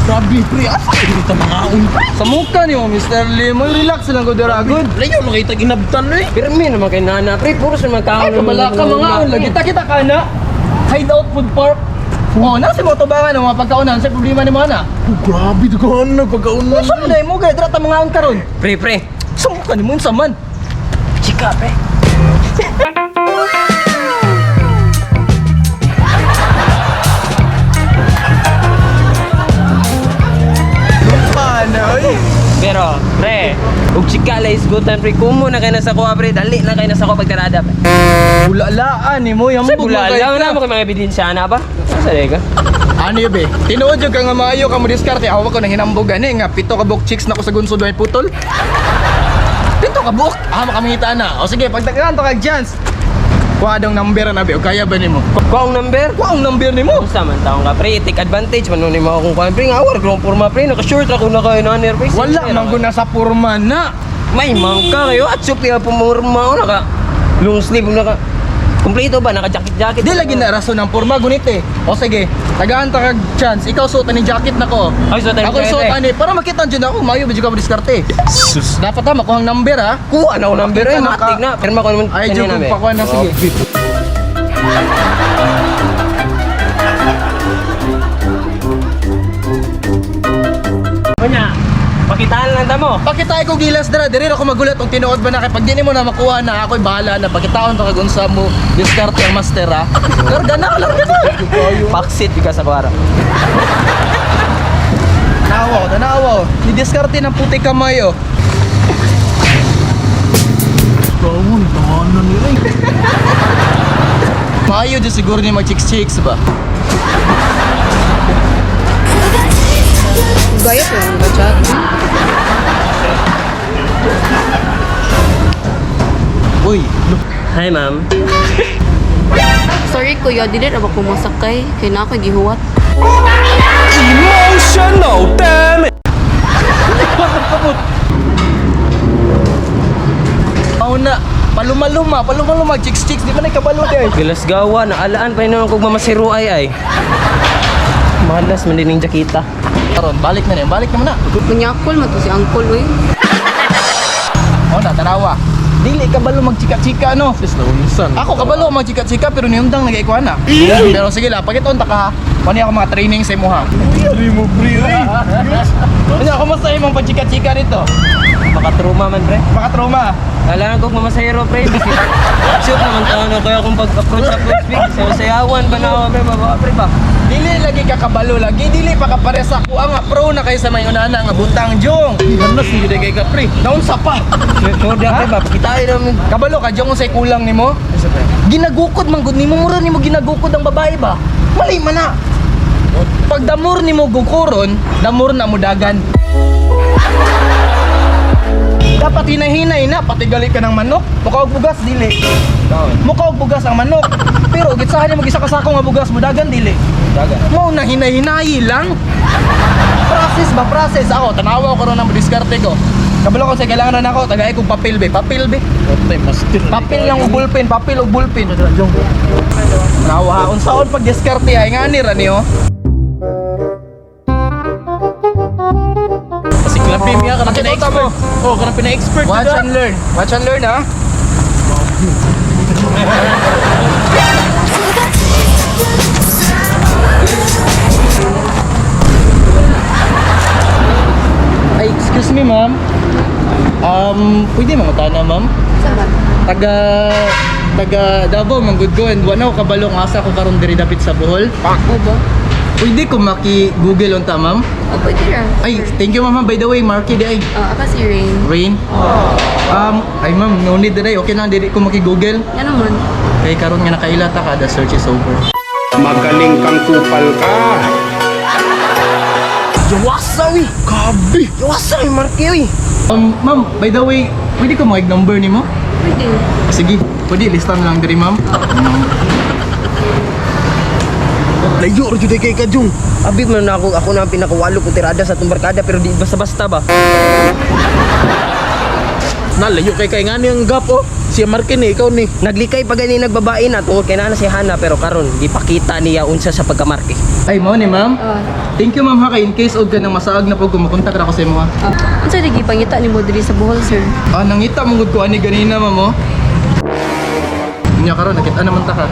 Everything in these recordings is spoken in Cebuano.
Grabe, pre. Asa kayo dito mga pre? Sa mukha ni mo, Mr. Lim. Oy, relax lang ko dira good. Layo mga itag inabtan eh. Pirmi naman kay nana, pre. Puro sa mga Ay, kabala ka mga on. Lagi ta kita ka na. Hideout Food Park. Oh, na si mo tubangan ang mga pagkaunan sa problema ni mo na. Oh, grabe, dugaan na pagkaunan. Unsa man mo gay dira ta mga on karon? Pre, pre. Sa mukha ni mo unsa man? Chika, pre. Paano oy? Pero, pre, ug chika la isgutan, pre. Kumo na kay na sa kuha, pre. Dali na kay na sa kuha pagtarada, pre. Bulalaan ni mo Sa yambog mo bulala, kay wala ka. mo kay mga ebidensya na ba? Asa ka? Ano yun be? Tinuod yung ka nga maayo ka mo diskarte. Awa ko nang hinambog gani nga pito ka buok chicks na ko sa gunsod may putol. Pito ka buok. Ah, makamangita na. O sige, pagtagaan to kag chance. Kuha dong number na be. O kaya ba nimo? Kuha ang number? Kuha ang number nimo. Unsa man taong ka, pre. Take advantage man nun mo akong kuha, pre. Nga awar ko porma, pre. Naka-short ako na kayo na pre. Wala man guna sa purma na. May mangka kayo at supi pumurma ko naka long sleeve naka kumpleto ba naka jacket jacket. Di lagi na rason ng purma gunit eh. O sige, tagaan ta kag chance. Ikaw suotan ni jacket nako. Ay, suotan ni Ako jacket suotan ni para makita jud ako maayo ba jud ka mo diskarte. Sus. Dapat ha makuha ang number ha. Kuha na ako number ay Makita na matik ka. na. Pirma ko naman Ay jud kanina, kung be. pakuha na sige. Kunya, pakitaan lang ta mo. Pakita ko gilas dira, diri ra ko magulat kung tinuod ba na kay pag di mo na makuha na ako'y bahala na pakitaon ta kag unsa mo diskarte ang master ha. Larga na, larga na. Paksit ka sa kuwara. Tanawa, tanawa. Ni diskarte ng puti kamay oh. Gawon, tahanan nila eh. Maayo jud siguro ni mag chicks chicks ba. Gaya ko lang ba chat? Uy, Hi, ma'am. Sorry kuya, dili ra ba ko mosakay? Kay na ako gihuwat. Emotional damage. Mao na palumaluma, palumaluma chicks chicks di ba nagkabalo di ay. Gilasgawa na alaan pa yun kung mamasiro ay ay. Malas man din yung jakita. Karon balik na niya, balik naman na. Munyakol man to si uncle uy. Oh na tanawa. Dili kabalo magchika-chika no. Sus, naunsan. Ako kabalo magchika-chika pero niyundang nagaikuha na. Pero sige lang, pakiton ta ka ha. Kunin ako mga training sa imo ha. Pre mo, pre. Ay. Ano, kumusta imong pagchika-chika nito? Baka trauma man, pre. Baka trauma. Alaan kong mamasahero, pre. Shoot naman taon na kaya kung pag-approach approach, pre. Sayaw-sayawan ba na ako, pre? Baba, pre ba? Dili lagi ka kabalo lagi, dili pa ka pare sa kuha nga pro na kay sa may unana nga butang jong. Hanas, hindi na kay ka, pre. Naunsa pa. Sure, di, pre ba? Pakitain namin. Kabalo ka jong unsay kulang nimo? Ginagukod man gud nimo mura nimo ginagukod ang babae ba? Mali man na. Pag damor nimo gukuron, damor na mo dagan. Dapat hinahinay na, pati gali ka ng manok. Mukha og bugas dili. Mukha og bugas ang manok. Pero gitsahan nimo gisa ka sako nga bugas mo dagan dili. Dagan. Mo na hinay-hinay lang. Process ba process ako tanawa ko ron ang diskarte ko. Kabalo ko sa kailangan na ako tagay kog papel be, papel be. Patay, master. Papel lang og bullpen, papel og bullpen. Tanawa unsaon pag diskarte ay ngani ra niyo. Kasi klapi miya, kanang Pakita mo. pina-expert. Oh, kanang pina-expert. Watch and learn. Watch and learn ha. Ay, excuse me, ma'am. Pwede mangutana, ma'am? Sa ba? Taga taga Davao man gud ko and wala ko kabalo nga asa ko karon diri dapit sa Bohol. O ba? Pwede ko maki-Google unta, ma'am? O pwede ra. Ay, thank you, ma'am. By the way, Marky di ay. Ah, ako si Rain. Rain. Ay ma'am, no need na okay lang dili ko maki-Google. Yan naman. Kay karon nga nakaila ta ka, the search is over. Magaling kang kupal ka. Yawasa, uy! Kabi. Yawasa, uy, Marky, uy! Ma'am, by the way, pwede ko mag number nimo? Pwede. Sige, pwede listan lang diri, ma'am. Layo, ra jud kay ka, Jung. Abi man na ako, ako na ang pinakawalo ko tirada sa atong barkada, pero di basta-basta ba? Nalayo kay kay ngani ang gap oh. Siya Markin eh, ikaw ni. Naglikay pa gani nagbabae na tungod kay naa na si Hana pero karon gipakita niya unsa sa pagkamarke. Ay, mao ni ma'am. Oh. Thank you ma'am ha kay in case og ganang masaag na pag kumukontak ra ko sa imo ha. Ah, unsa di gipangita nimo diri sa Bohol, sir? Ah, nangita mong gud ko ani ganina ma'am oh. Unya karon nakita naman ta ka.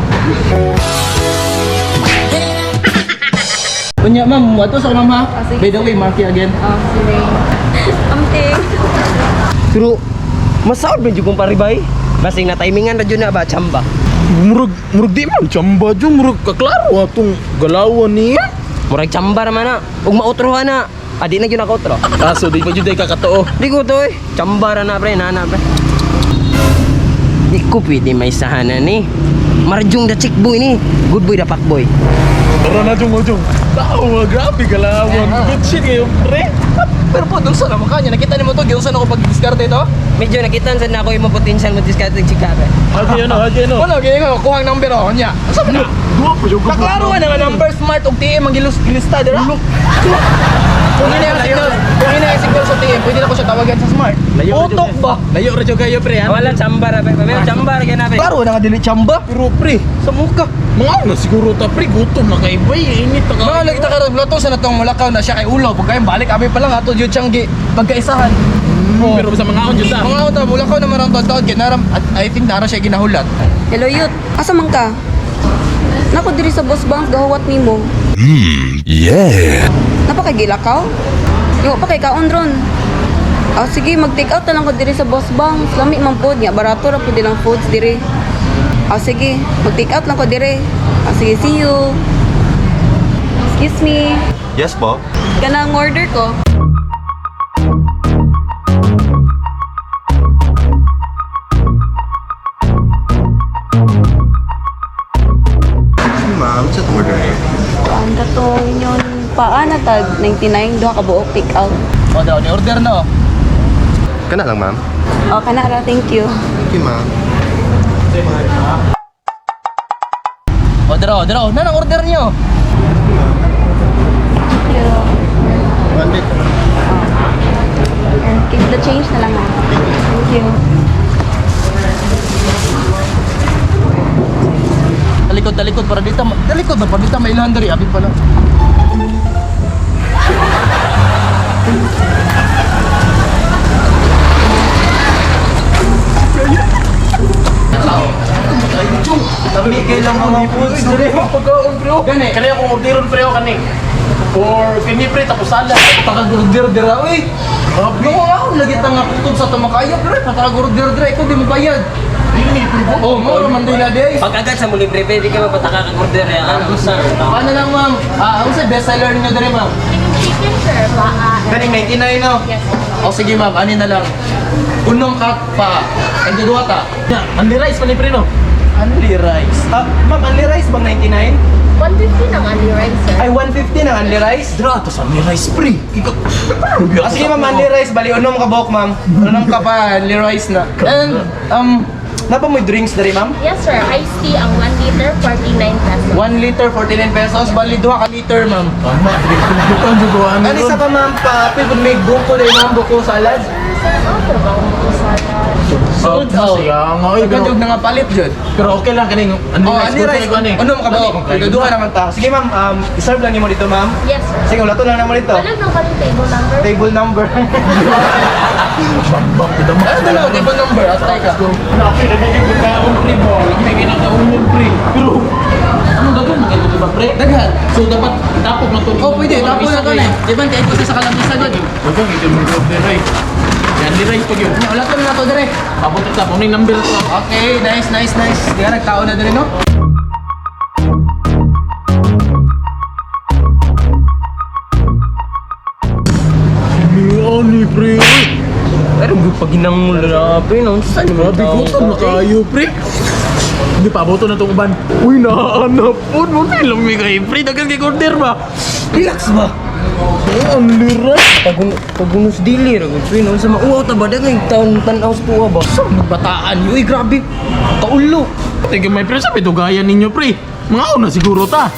Unya ma'am, ato sa ma'am ha. Ah, sige, By the way, Marky again. Oh, sige. Amting. Pero masaod man jud kong paribay. Basing na timingan ra jud na ba chamba. Murag murag di man chamba jud, murag kaklaro atong galawan niya. Murag chamba ra man na. Ug mautro na. Adi na gyud ako utro. Ah, so di pa jud ay kakatoo. Di ko to eh. Chamba ra na pre, nana pre. Di ko pwede may sahana ni. Marjong da chick boy ni. Good boy da pak boy. Tara na jung jung. Tao mga grabe galawan. Good shit ngayon pre. Pero po, dun sa naman kanya. Nakita nimo to, giunsa na ko pag-diskarte ito. Medyo nakita sad na ako yung potential mo diskarte chika pre. Hadi ano, hadi ano. Wala, gini ko, kuha ang number oh, nya. Asa man na? Duha pa jud. Kaklaro ka na nga number smart og TM ang gilus gilista dira. Kung ina ang signal, kung ina ang signal sa TM, pwede na ko siya tawagan sa smart. Layo ra jud Utok ba? Layo ra jud kayo pre. Wala chamba ra pre. Pero chamba ra gyud na pre. Klaro na nga dili chamba. Pero pre, Sa muka. mga na siguro ta pre, gutom na kay boy, init na Mga lagi ta karon plato sa natong mulakaw na siya kay ulaw pag kayong balik abi pa lang ato jud siyang gi pagkaisahan. Oh. Pero sa mga on jud ta. Mga unta mulakaw naman ang taon kay naram at I think nara siya ginahulat. Hello, youth. Asa man ka? Nako diri sa Boss Bank gahuwat nimo. Yeah. Napakagilakaw? Yo pa kay kaon ron. Ah, sige, mag-take out na lang ko diri sa Boss Bank. Lami man pod nga barato ra pod ilang foods diri. Ah, sige, mag-take out lang ko diri. Ah, sige, see you. Excuse me. Yes po. Kanang order ko. Ma'am, sa order eh. Ang katong inyong paa na tag 99 duha ka buok take out. O daw ni order na oh. Kana lang, ma'am. Oh, kana ra, thank you. Thank you, ma'am. O dira, dira, na nang order niyo. Thank you. One bit. Keep the change na lang ah. Thank you. Talikod, talikod para dito, talikod ba para dito may ilhan diri abi pa lang. Lami kay lang mga foods dire. Pagkaon pre. oh. Gani. Kani akong orderon pre oh, kani. Or kini pre tapos sala. Patag order dira oy. Grabe. Nga ako lagi ta nga kutob sa tamakayo pero patag order dira ikaw di mo bayad. Dili pre. Oh, mo ra man din na day. Pag agad sa muli pre, pwede ka mapataka kag order ya. Ano sa? Paano lang ma'am? Ah, ang sa best seller niyo diri ma'am? Chicken, sir. Baka. Ganing 99 no. Yes. O sige ma'am, ani na lang. Unong kak pa. Ang duwa ta. Only rice pa ni pre no. Only rice. Ah, ma'am, only rice bang 99? 150 ng only rice, sir. Ay, 150 ng only rice? Dira to sa only rice pre. Ikaw. Ah, sige ma'am, only rice. Bali, unom ka buhok, ma'am. Unong ka pa, only rice na. And Napa mo drinks diri, ma'am? Yes, sir. Iced tea ang 1 liter, 49 pesos. 1 liter 49 pesos, bali duha ka liter ma'am. Tama, pre. Kumbutan jud ko ano. Ano isa pa, ma'am? Pa, pwede may buko diri, ma'am. Buko salad. Sir, offer ba ang buko salad? Sold out. Siya nga oy, Pero pero na nga palit jud. pero okay lang kaning only Oh, rice. only rice. Ani. Unom ka buhok. Duha naman ta. Sige, ma'am. I-serve lang nimo dito, ma'am. Yes, sir. Sige, wala to lang namo dito. Wala nang kaning table number. Table number. Bang kita mo. Ano dalawa table number? Atay ka. Laki na bigay pagkaon pre mo. Laki na kinakaon pre. Pero anong gagawin mo kayo ba pre? Daghan. So dapat tapok na to. Oh, pwede. Tapo na to na. Di ba, kaya ko sa kalamisa jud. Dagang ito mo order ay. Yan di rice pag yun. Wala to na to dire. Abot ta mo ning number to. Okay, nice, nice, nice. Di ka nagtao na dire no? Ani pre. Pero pag ginangol na pre, no? Sa naman Grabe gutom na kayo pre. Hindi pa aboto na tong uban. Uy, naanap po. Mo na lang may kay pre. Dagang kay order ba? Relax ba? Oh, ang rice. Pagunos dili ra gud pre, no? Sa mauaw ta ba dagay taon tan-aw sa tuwa ba? Sa bataan Uy, grabe. Kaulo. Tige may pre sa pitugayan ninyo pre. Mga una siguro ta.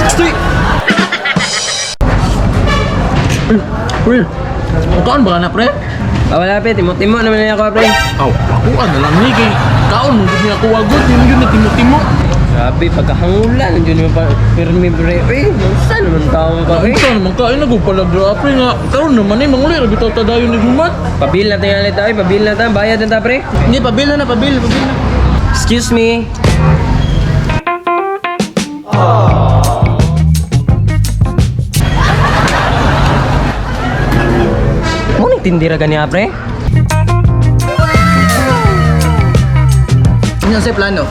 Stoy. Uy, uy. Kaon ba na, pre? Ah, wala pre, timo-timo naman na ako pre. Aw, ako na lang ni kay kaon mo gud niya ako wagod yun yun na timo-timo. Grabe, pagkahangulan, nandiyan naman pa, pirmi pre. Eh, saan naman tao ka eh? Unsa naman kain na pala bro, pre nga karon naman eh manguli ra bitaw ta dayon ni human. Pabil na tingali tayo, pabil na tayo, bayad na ta pre. Hindi, pabil na na, pabil, pabil na. Excuse me. Mo ning tindira gani pre? Ano sa plano?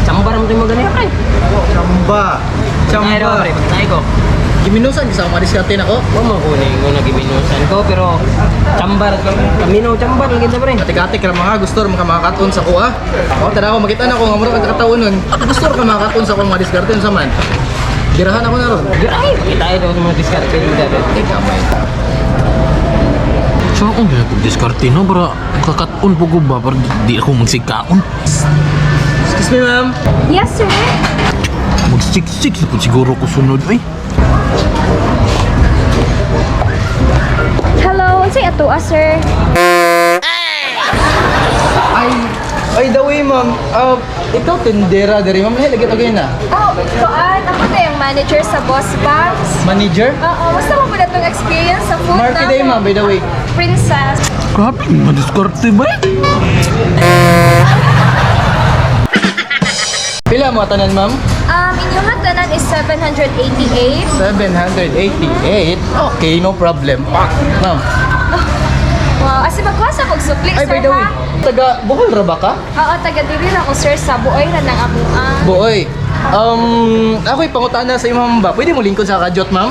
Chambar mo mo gani pre. Chamba. Pagtayo Chamba. pre, pagtayo ko. Giminusan sa mga diskarte na ko. Wa mo kuning ko nagiminusan ko pero chambar kamino chambar lagi ta pre. Katikati ka mga gusto ra mga makakaton sa kuha. O tara ako makita na ko nga mura kag kataon nun. Gusto ra ka makakaton sa ko mga diskarte unsa man. Girahan ako na ron. Grabe, tayo daw sa mga diskarte dito pre. Eh, kamay. So akong ginatog diskarte no para kakaton po ko ba para di ako magsigkaon. Excuse me, ma'am. Yes, sir. Mag 6-6 na po siguro ko sunod eh. Hello, unsay ato sir? Ay, ay the way, ma'am. Ikaw tindera diri, ma'am. Lahi lagi tagay na. Oh, kuan, ako na yung manager sa Boss Banks. Manager? Oo, basta mo pala itong experience sa food Marky day, ma'am, by the way. Princess. Grabe, madiskarte ba eh? Pila mo tanan, ma'am? Inyong hatanan is 788. 788. Okay, no problem. Ma'am. Wow, asi magkuha sa kog sukli, Ay, sir, by the way, ha? taga Bohol ra ba ka? Oo, taga diri ra ko, sir, sa buoy ra ng amuan. Boy. Ako'y pangutana sa imong ba? Pwede mo lingkod sa kadyot, ma'am?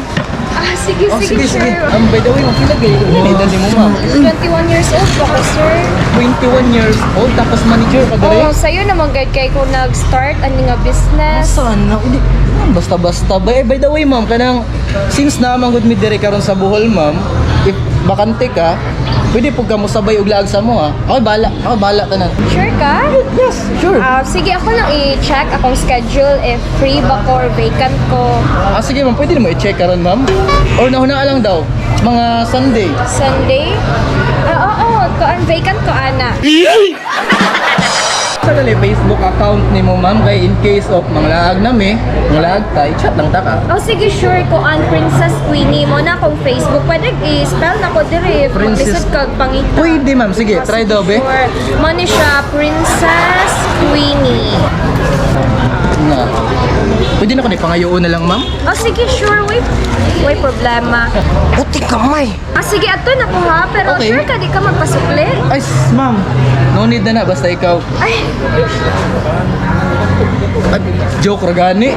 Ah, sige, Oh, sige, sige, sige. sir. By the way, ma'am, pila kayo? Pila edad ni mo, ma'am? 21 years old pa ko, sir. 21 years old, tapos manager ka diri? Oo, sa'yo naman guide kay ko nag-start ani nga business. Saan na? Hindi, ma'am, basta-basta ba? Eh, by the way, ma'am, kanang, since na manggod mi diri karon sa Bohol, ma'am, if bakante ka, pwede po ka mo sabay og laag sa mo, ha? Ako bala, ako bala tanan. Sure ka? Yes, sure. Ah, sige, ako lang i-check akong schedule if free ba ko or vacant ko. Ah, sige, ma'am, pwede mo i-check karon, ma'am? Or nahunaan lang daw, mga Sunday. Sunday? Ah, oo, ko vacant ko, ana. Sa dali Facebook account ni mo, ma'am, kay in case of mga laag nami, mga laag ta, i-chat lang ta ka. Oh, sige, sure ko an Princess Queenie mo na akong Facebook. Pwede i-spell na ko dire. Princess- Lisod kag pangita. Pwede, ma'am. Sige, Ah, try sige, daw, be. Sure. Mo ni siya, Princess Queenie. Na. Pwede na ko ni pangayoon na lang, ma'am. Oh, sige, sure. Wait, wait problema. Puti kamay. Ah, sige, ato na ko ha. Pero Okay. sure ka, di ka magpasukli. Ay, ma'am. No need na na, basta ikaw. Ay, Ay, joke ra gani.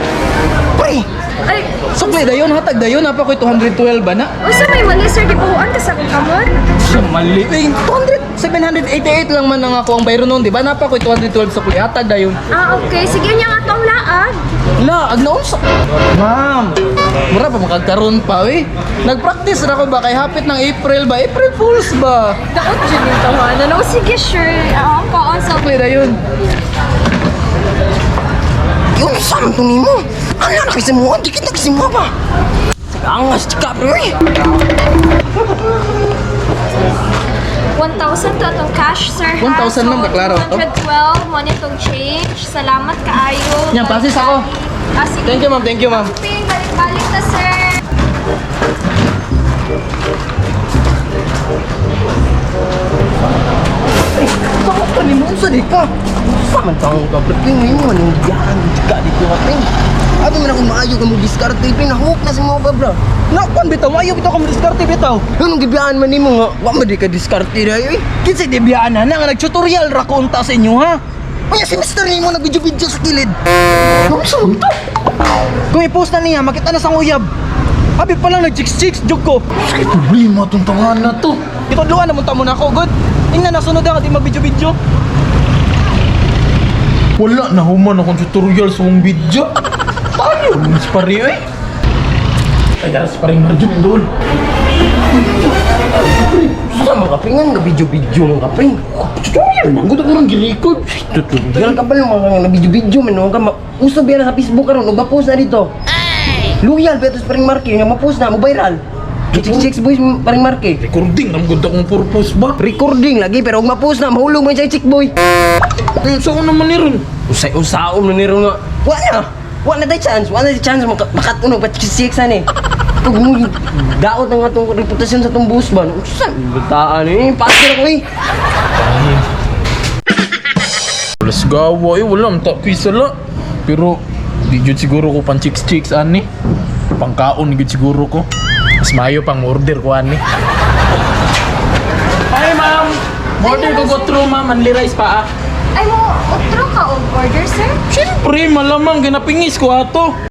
Pre, ay, Sukli dayon, hatag dayon, napa ko'y 212 ba na? usa may mali, sir. Gibuhuan ka sa akong kamot. Siya mali. Eh, 200, 788 lang man ang ako ang bayro noon, di ba? Napa ko'y 212 sukli, hatag dayon. Ah, okay. Sige, niya nga tong laag. La, ag naunsa. Ma'am, mura pa makagkaroon pa, eh. Nag-practice ra ko ba kay hapit ng April ba? April Fools ba? Daot dyan yung tawanan. Oh, sige, sure. Ah, ang kaon sa Sukli dayon. yung saan to nimo? Ano na kasi mo? Dikit na kasi mo ba? Angas ka pre. 1,000 to atong cash, sir. ha? 1,000, ma'am, kaklaro. So, 212, mo nitong change. Salamat kaayo. Yan, pasis ako. Ah, sige. Thank you, ma'am. Thank you, ma'am. Ping, balik-balik na, sir. Bakit ka ni mo? Unsa di ka? Sa man taong ka pre, ngayon mo anong diyan ka dito ka pre. Abi man ako maayo ka mo diskarte pre, nahook na sa mga ba bro. Nakuan bitaw, maayo bitaw ka mo diskarte bitaw. Anong gibiyaan man nimo nga, wa man di ka diskarte dayo eh. Kinsay debiyaan na nga nag-tutorial ra ko unta sa inyo ha. Unya si Mr. nimo nag-video-video sa kilid. Ano sa man to? Kung i-post na niya, makita na sang uyab. Abi pa lang nag-chicks-chicks, joke ko. Ay, problema itong tangan na to. Itudluan na munta mo na ako, good. Ingnan na sunod ako, di mag-video-video. Wala na human akong tutorial sa mong video. Tayo, mas pare eh. Ay, daras pa rin Marjun doon. Sa mga pre nga nag-video-video man ka pre. Tutorial man, gusto ko rin gilikod. Tutorial ka pa lang mga nag-video-video man no ka uso biya na sa Facebook karon ug ma-post na dito. Loyal ba pa ring market nga ma-post na mo viral. Chicks chicks boys paring marke. Recording ang gud akong purpose ba? Recording lagi pero og ma-post na mahulog man siya chick boy. Sa ko naman ni ron. Usay usaom na ni ron nga. Wa na. Wa na tay chance, wa na tay chance makatunog pa chicks chicks ani. Kung mo daot na nga tong reputasyon sa tong bus ba. Usa bataan eh, pastor ako eh. Alas gawa eh, wala man ta kuy sala. Pero di jud siguro ko pang chicks chicks ani. Pangkaon gud siguro ko. Mas maayo pang order ko ani. Hi ma'am. Order ko go through ma'am, only rice pa ah. Ay mo, utro ka og order, sir? Siyempre, malamang ginapingis ko ato.